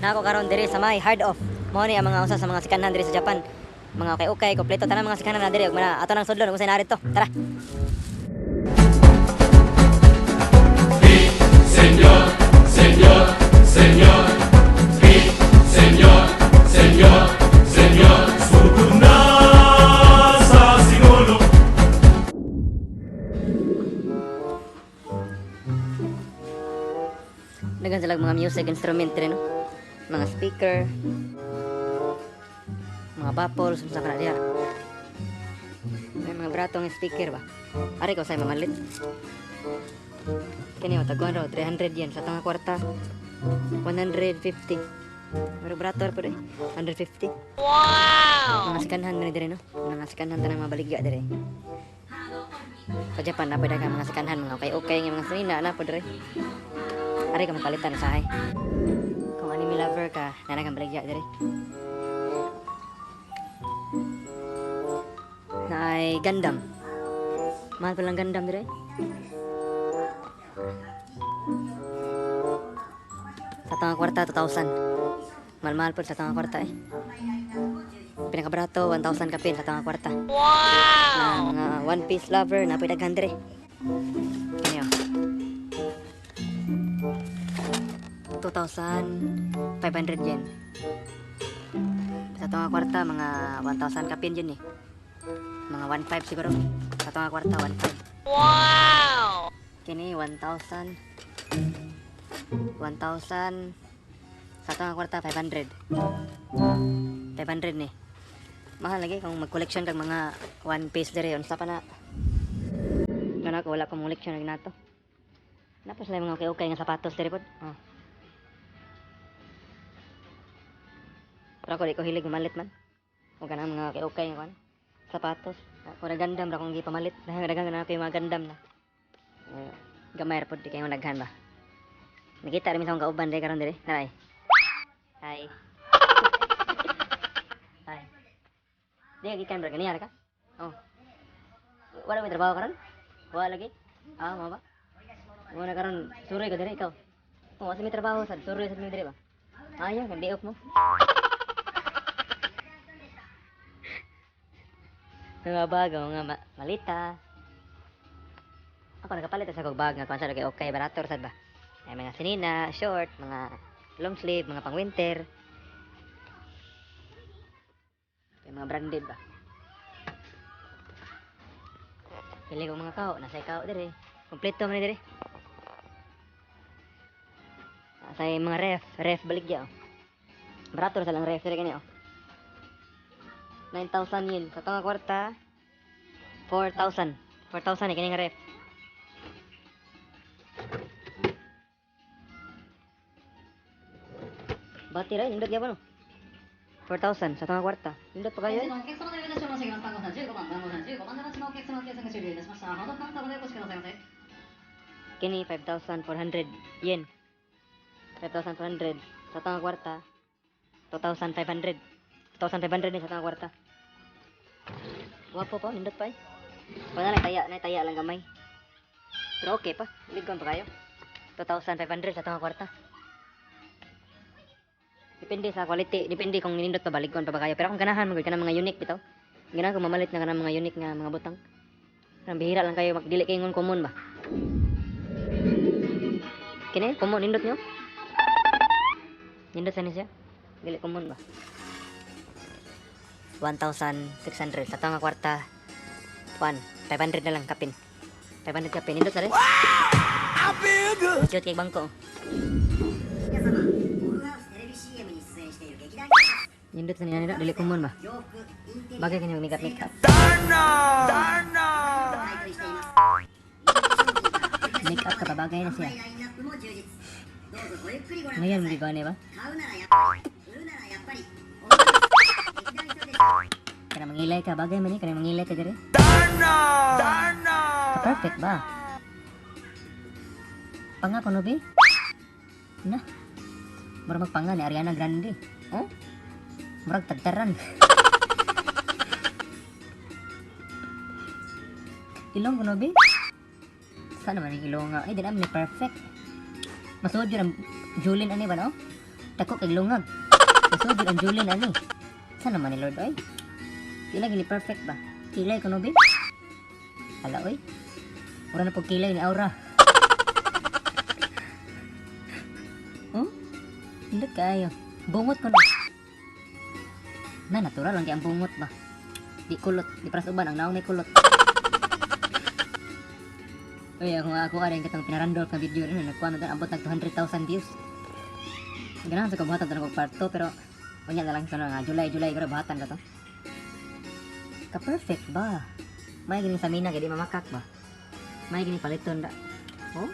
Nako karon diri sa may Hard Off. Mao ni ang mga usa sa mga sikanhan diri sa Japan. Mga okay-okay, kompleto tanan mga sikanhan na diri ug mana ato nang sudlon kung sa narito. Tara. Señor, señor, señor, sí, señor, señor, señor. Sugod na sa siguro. Daghan sila mga music instrument diri, no. Mga speaker, mga baffles, unsa kana diha. May mga bratong speaker ba. Ari ko sa mamalit. Kini oh, taguan raw 300 yen sa tanga kwarta. 150. Pero brato ra pud eh. 150. Wow! Mga sikanhan man diri, no. Mga sikanhan tanang mga baligya diri. Sa Japan na pwede ka mga sikanhan, mga okay-okay nga mga sinina na pud diri. Ari ka mapalitan usahay. Kung anime lover ka, nana kang baligya diri. Naay Gundam. Mahal pa lang Gundam diri. Sa tanga kwarta, 2,000. Mahal-mahal po sa tanga kwarta eh. Pinakabarato, 1,000 kapin sa tanga kwarta. Wow! Na mga One Piece lover, na pwede daghan diri. Ano? 2,500 yen. Sa tanga kwarta, mga 1,000 kapin yun eh. Mga 1,500 siguro. Sa tanga kwarta, 1,500. Wow! Kini, 1,000. 1,000. Sa tanga kwarta, 500. 500 ni. Mahal lagi kung mag-collection kag mga One Piece diri. Unsa pa na? Kana ko wala kong collection ag nato. Napos lang mga okay-okay nga sapatos diri pod. Oh. Pero ako di ko hilig mamalit man. O kanang mga okay-okay nga kuan. Sapatos. Ako na Gundam ra akong gipamalit. Daghan na ako yung mga Gundam na. Gamay ra pod di kayo naghan ba. Nakita rin sa akong kauban diri karon diri. Naray. Hi. Hi. Di gikan ra ganiya ra ka? Oh. Wala may trabaho karon? Wala lagi? Ah, mao ba? Mo na karon suroy ko diri ikaw. Oh, asa may trabaho sad suroy sad mi diri ba? Ayaw, hindi off mo. Mga bag, mga malita. Ako nakapalit sa kog bag nga kung sa okay, barato sad ba. Ay, mga sinina, short, mga long sleeve, mga pang winter. May mga branded ba. Pili ko mga kao, nasa kao diri. Kompleto man diri. Nasa mga ref, ref baligya oh. Barato ra sa lang ref diri kani oh. 9,000 yen. Sa tanga kwarta, 4,000. 4,000 ni kini nga ref. Bati ra, nindot gyapon, no? 4,000 sa tanga kwarta. Nindot pa kayo eh. Kini 5,400 yen. 5,400 sa tanga kwarta, 2,500. 2,500 ni sa tanga kwarta. Wapo pa, nindot pa eh. Wala na taya, na taya lang gamay. Pero okay pa, ligon pa kayo. 2,500 sa tanga kwarta. Depende sa quality, depende kung nindot pa ba, ligon pa ba kayo. Pero kung ganahan mo gud kanang mga unique bitaw. Ganahan kung mamalit na kanang mga unique nga mga butang. Parang bihira lang kayo magdili kay ngon common ba. Kini common nindot nyo? Nindot sa ni siya? Dili common ba? 1,600 sa tanga kwarta. 1, 500 na lang kapin. 500 kapin nindot sa rin. I feel good. Cute kay bangko. Nindot sa nila, dili common ba? Bagay kanya makeup makeup. Darna! Darna! Makeup ka pa, bagay na siya. Ngayon, hindi ba ba? Kana mangilay ka, bagay man ni, kana mangilay ka diri. Darna! Darna! Ka perfect ba? Panga kuno be? Na. Murag magpanga ni Ariana Grande. Oh? Murag tagtaran. Ilong kuno be? Saan naman yung ilong nga? Ay, di naman ni perfect. Masuod yun ang Julin ani ba no? Dako kay lungag. Kasugod ang Julin ani. Sana man ni Lord oy. Di lagi ni perfect ba? Kilay kuno be. Hala oy. Mura na pug kilay ni Aura. Oh? Nindot kaayo. Bungot ko na. Na natural lang kay ang bungot ba. Di kulot, di para sa uban ang naong may kulot. Uy, ako ako ari katong pinarandol ka video rin nagkuha na abot nag 200,000 views. Ganahan sa kabuhatan tanong kog part 2 pero unya na lang sa nga July July pero buhatan ka to. Ka perfect ba? May gini sa mina kay di mamakak ba? May gini paliton da. Oh?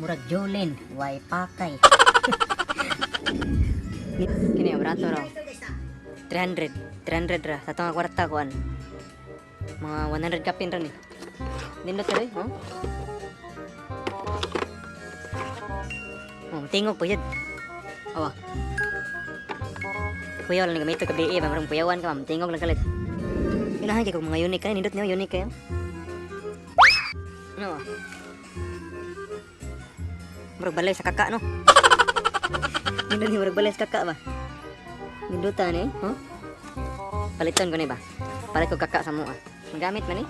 Murag Jolene, way pakay. Kini barato raw. 300, 300 ra sa tong kwarta kuan. Mga 100 kapin ra ni. Nindot ka rin, oh? Oh, tingog po yun. Awa. Kuyaw lang gamito ka BE, marong kuyawan ka, ma'am. Tingog lang kalit. Inahan kay kung mga unique kayo, nindot niyo, unique kayo. Ano ah? Murag balay sa kaka, no? Nindot niyo, murag balay sa kaka ba? Nindutan eh, huh? Paliton ko ni ba? Palit ko kaka sa mua. Magamit man eh.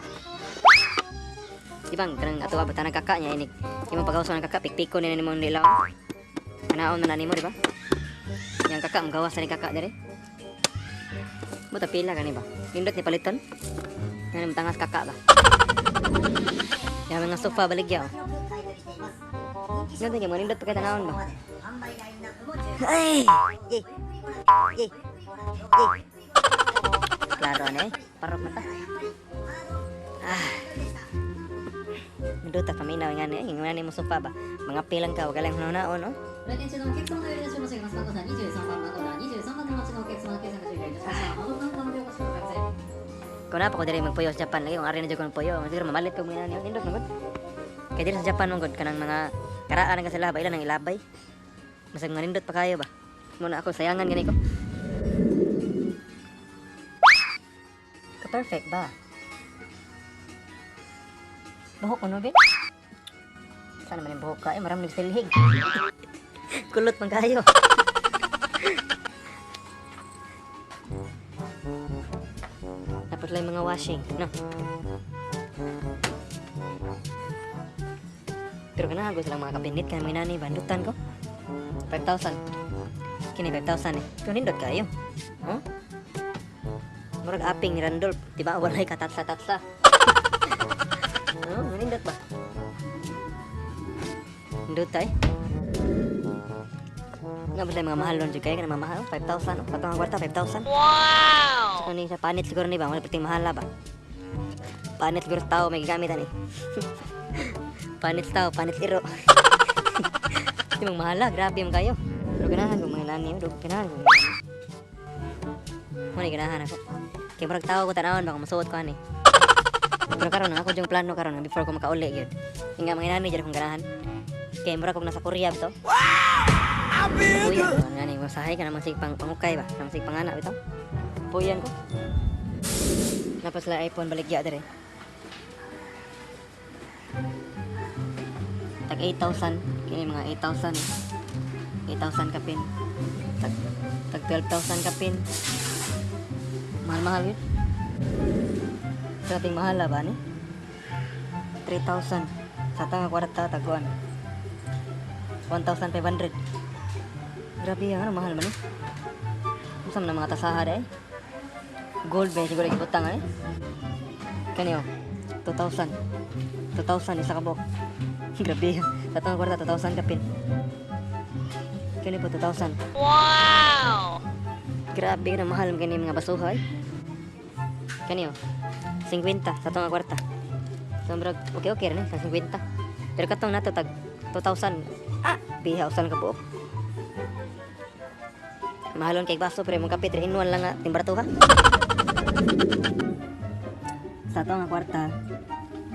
Di ba, kanang ato ba, tanang kaka niya, inig. Imong pagawas ng kaka, pikpiko ni nimo nilaw. Anaon man na nimo, di ba? Yang kaka, magawas ni kaka dere. Buta pila ka ni ba? Nindot ni paliton. Yan ang tangas kaka ba? Yang mga sofa baligya oh. Nindot ni mga nindot pa kay tanawon ba? Ay! Yay! Yay! Yay! Klaro na eh. Parok na ta. Ah. Nindot ta paminaw nga ni. Ingon ni mo sofa ba? Mga pilang ka, wag lang hunaon no? 来店中のお客様の呼び出しを申し上げます。番号さん23番、番号さん23番のお待ちのお客様の計算が終了いたしました。戻ったのでお越しください。 Kung naa pa ko diri magpuyo sa Japan lagi kung ari na jud ko magpuyo, siguro mamalit ko mga niyo nindot man gud. Kay diri sa Japan man gud kanang mga karaan ka sila ba ilan ang ilabay. Masag nga nindot pa kayo ba. Muna ako sayangan gani ko. Ka perfect ba? Buhok ko no be? Sana man yung buhok ka eh, maraming nagsilhig. Kulot man kayo. Tapos lang mga washing, no? Pero ganahan ko silang mga kapindit kaya mga nani, bandutan ko. 5,000. Kini 5,000 eh. Pero nindot kayo. Huh? Murag aping ni Randolph, di ba? Walay katatsa-tatsa. Oh, nindot ba? Nindot ay. Nga ba mga mahal nun jud kayo? Kanang mga mahal? 5,000. Oh. Sa itong kwarta, 5,000. Wow! Ano siya? Panit siguro ni ba? Wala pating mahal ba? Panit siguro tao may gigamit ani. Panit tao, panit iro. Di mang mahala, grabe man kayo. Pero ganahan ko mga nani, oh. Ganahan ko mga nani. Mo ni ganahan ako. Kay murag tao ko tanawon baka masuot ko ani. Pero karon ako yung plano karon before ko makauli gyud. Nga mga nani jud akong ganahan. Kay murag kog nasa Korea to. I feel Puyan good. ko ngani masahay ka naman sig pang pangukay ba? Naman sig pangana bitaw. Puyan ko. Napas la iPhone baligya dire. Tag 8,000 kini mga 8,000. 8,000 kapin. Tag 12,000 kapin. Mahal-mahal yun. Grabing mahal ba ni? 3,000. Sa tanga kwarta taguan. 1,500. Grabe yan, ano mahal man eh. Unsa man ang mga tasaha eh? Gold ba siguro ibutang eh? Kani oh, 2,000. 2,000 isa ka buok. Grabe yan. Sa tanga kwarta 2,000 kapin. Kani po 2,000. Wow! Grabe na mahal man kani mga basuha eh. Kani oh, 50 sa tanga kwarta. So murag okay okay ra ni sa 50. Pero katong nato tag 2,000. Ah, biha usan ka buok. Mahalon kay baso pero imong kape 3 in 1 lang nga timbrato ha. Sa to nga kwarta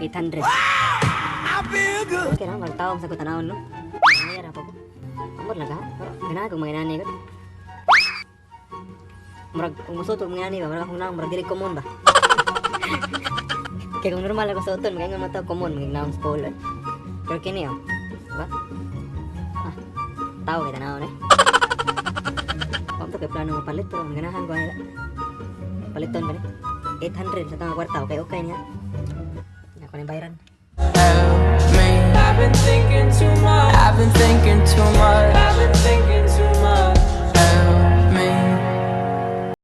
800. I feel good. Okay ra magtaom sa ko tanawon no. Nangyara po ko. Amor lang ka. Ganahan kong mga nani gud. Murag kung musuot og mga nani ba, murag akong naong murag dili common ba. Kay kung normal ako suoton, mga ingon mo to common, mga naong sa polo. Pero kini oh. Ba? Ah. Tao kay tanaw ni. Wa to kay plano mapalit pero ganahan ko nila. Paliton ba ni? 800 sa tanga kwarta, okay okay niya. Ako ni bayaran. Help me. I've been thinking too much. I've been thinking